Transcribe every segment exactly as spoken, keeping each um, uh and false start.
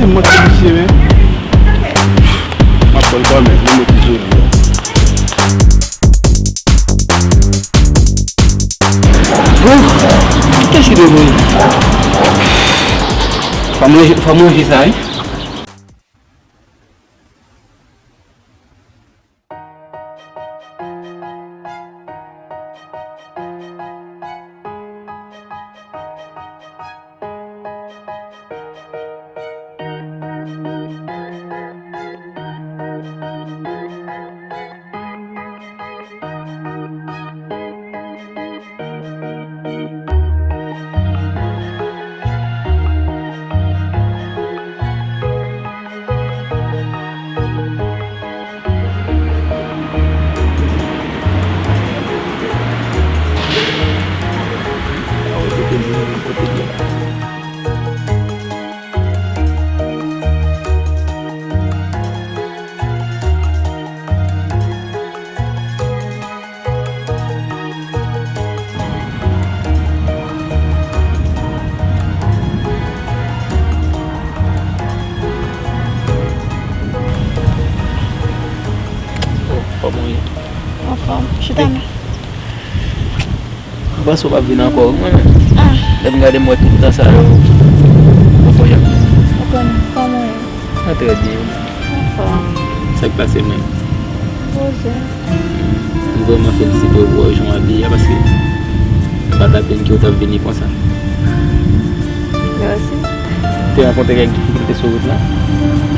M manke misye, men. M ap pran kò, men, men mwen ki jodi a. Bon, kiyès ki dwe mouri? Fò m ranje, fò m ranje sa, wi. Oh, kòman w ye? Anfòm, chita men. M panse w p ap vin ankò, wi, mwen menm. Ah. Lè m gade m wè tout tan sa yo. Ou konnen. Ou konnen, kòman w ye? Mwen trè byen, wi. Anfòm. Sa k pase, mwen? Poze. M vrèman felisite w pou jan w abiye a, paske m pa t atann ke w t ap vini konsa. Mèsi. Te rankontre kèk difikilte sou wout la?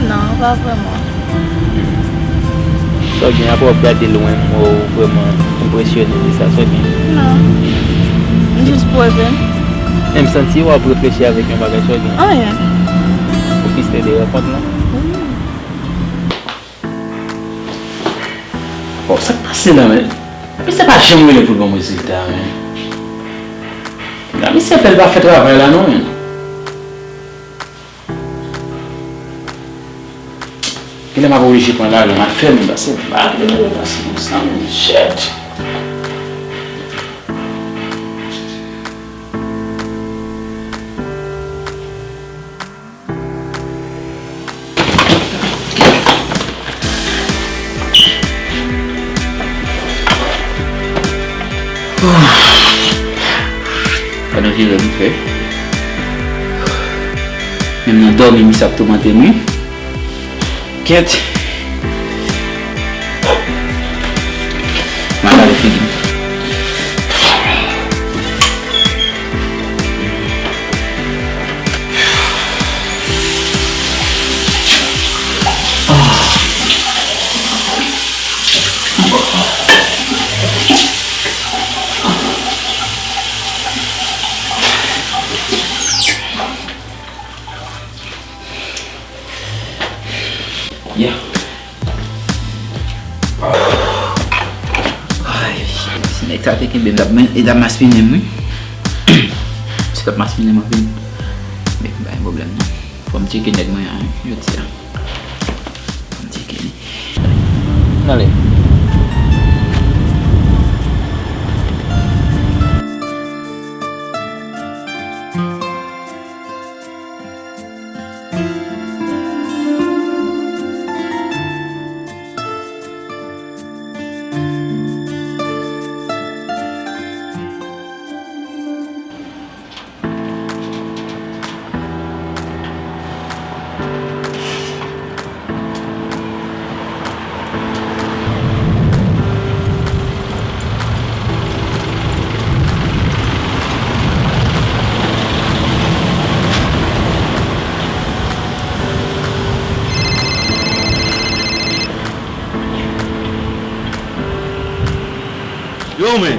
Non, pa vrèman. Sa w gen, apre w ap gade lwen, m wè w vrèman enpresyone de sa, sa w gen? Non. M jis poze m. Men m santi w ap reflechi avèk yon bagay, sa w gen? Anyen. Ou triste de rankont lan? Wi. Bon, sa k pase la, men? Misye pa janm rele pou l ban m rezilta, men. Misye fè l pa fè travay la, non, men. Genlè m ap oblije pran lajan nan fè m, paske m pa vle pase konsa, men, shit. Pandan jere m fè. Menm nan dòmi, misye ap toumante m, wi. Kyèt. M a gade figi m. Yeah. Ay, si nèg sa te kenbe m, l ap, men, li t ap maspinen m, wi. Si l ap maspinen m anpil, men pa gen pwoblèm, non. Fò m tcheke nèg mwen an, wi, jodi a. Fò m tcheke li. N ale. Yo, men.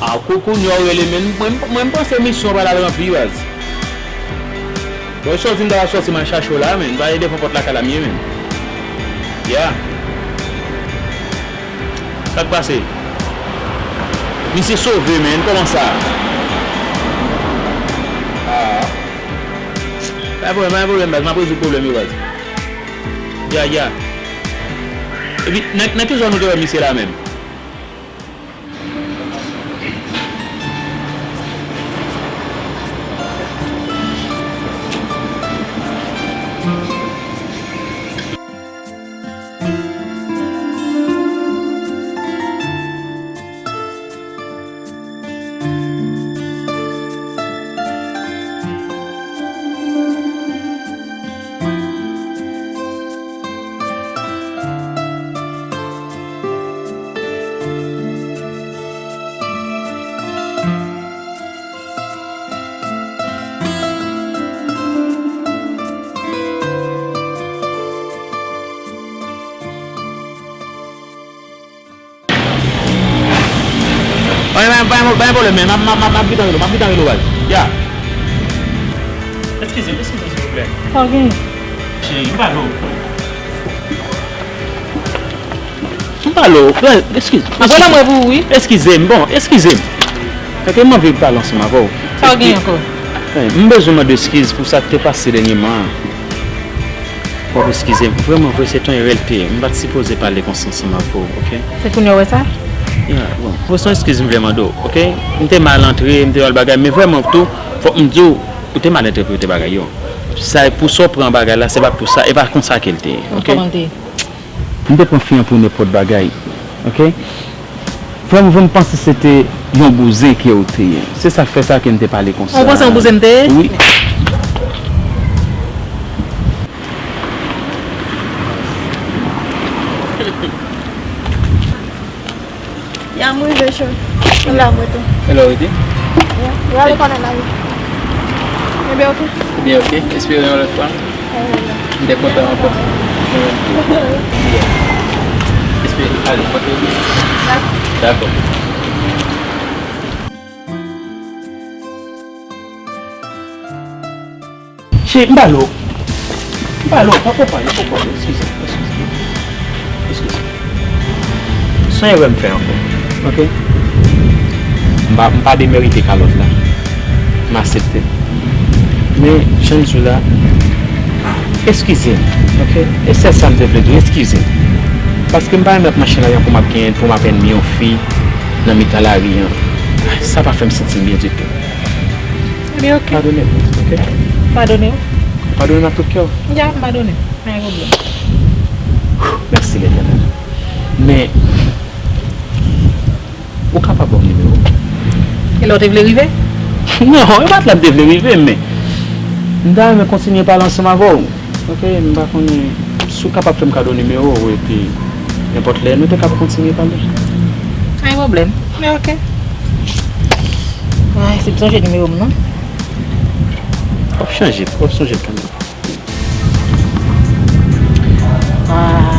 A, kou, kounye a w rele, men mwen, mwen, mwen panse misyon pa t al ranpli, baz. Bon, sòti m ta va sòti, m al chache w la, men. M pa ale devan pòt lakay la m ye, men. Ya. Sa k pase? Misye sove, men. Kòman sa? A. Pa gen pwoblèm, pa gen pwoblèm, baz. M ap rezoud pwoblèm yo, baz. Ya, ya. Epi, nan, nan ki zòn ou te wè misye la menm? Pa gen, pa gen, pa gen pwoblèm, men m ap, m ap, m ap, m ap gentan rele w, m ap gentan rele w, baz. Ya. Eskize m, eskize m, silvouplè. Sa w genyen? Cheri, m pale w. M pale w, baz, eskize m. Apre nan mwen pou ou, wi. Eskize m, bon, eskize m. Ok, m anvi pale ansanm avè w. Sa w genyen ankò? Eh, m bezwen mande eskiz pou sa k te pase dènyèman an. W ap eskize m. Vrèman vre, se t on erè l te ye. M pa t sipoze pale konsa ansanm avè w, ok? Se kounye a w wè sa? Ya, bon. Pran eskiz m vle mande w, ok? M te mal antre, m te mal bagay, men vrèman tou, fòk m di w, ou te mal entèprete bagay yo. Sa, pou sa w pran bagay la, se pa pou sa, e pa konsa ke l te ye, ok? Kòman l te ye? M te pran fi an pou nenpòt bagay, ok? Vrèman vre, m panse se te yon bouzen ke w te ye. Se sa k fè sa ke m te pale konsa. Ou panse yon bouzen m te ye? Wi. Ya, m rive, cheri. Mwen la, mwen tou. E la w rete? Ya, w ale konnen la, wi. Ebyen, ok. Ebyen, ok. Espere yon lòt fwa. M te kontan ankò. Espere, ale, kote w ye? Dakò. Cheri, m pale w. M pale w, pa konprann, pa konprann. Eskize, eskize. Eskize. Se yon erè m fè ankò, ok? M pa, m pa demerite kalòt la. M aksepte. Men, jan m di w la, eskize m, ok? E sèl sa m te vle di w, eskize m. Paske m pa renmen ap mache lari an pou m ap gen, pou m ap ènmi yon fi nan mitan lari an. Sa pa fè m santi m byen ditou. Ebyen, ok. Padone m, ok? Padone w? Padone m ak tout kè w. Ya, m padone w. Pa gen pwoblèm. Mèsi, Letènèl. Men, ou kapab ban m nimewo w? E la w te vle rive? Non, e pa t la m te vle rive, men m ta renmen kontinye pale ansanm avè w. Ok, m pa konnen si w kapab fè m kado nimewo w, epi nenpòt lè, nou te kab kontinye pale. Pa gen pwoblèm. Men ok. Ay, si m sonje nimewo m, non? W ap chanje, w ap sonje l kanmenm. Ah.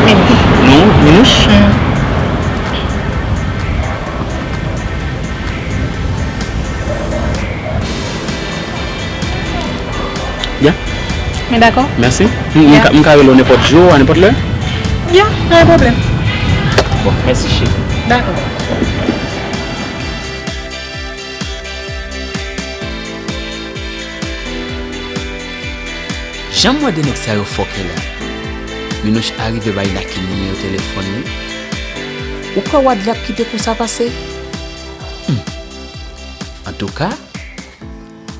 Minouch. Non, Minouch? Hmm. Ya. Men dakò. Mèsi. M, m ka, m ka rele w nenpòt jou, a nenpòt lè? Ya, pa gen pwoblèm. Bon, mèsi, cheri. Dakò. Jan m wè de nèg sa yo fòkè la. Minouch arive bay Nakin nimewo telefòn li. Ou kwè Wadley ap kite kou sa pase? Hmm. Antouka,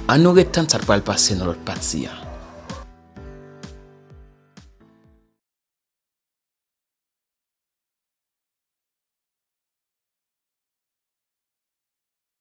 ann nou ret tann sa k pral pase nan lòt pati a.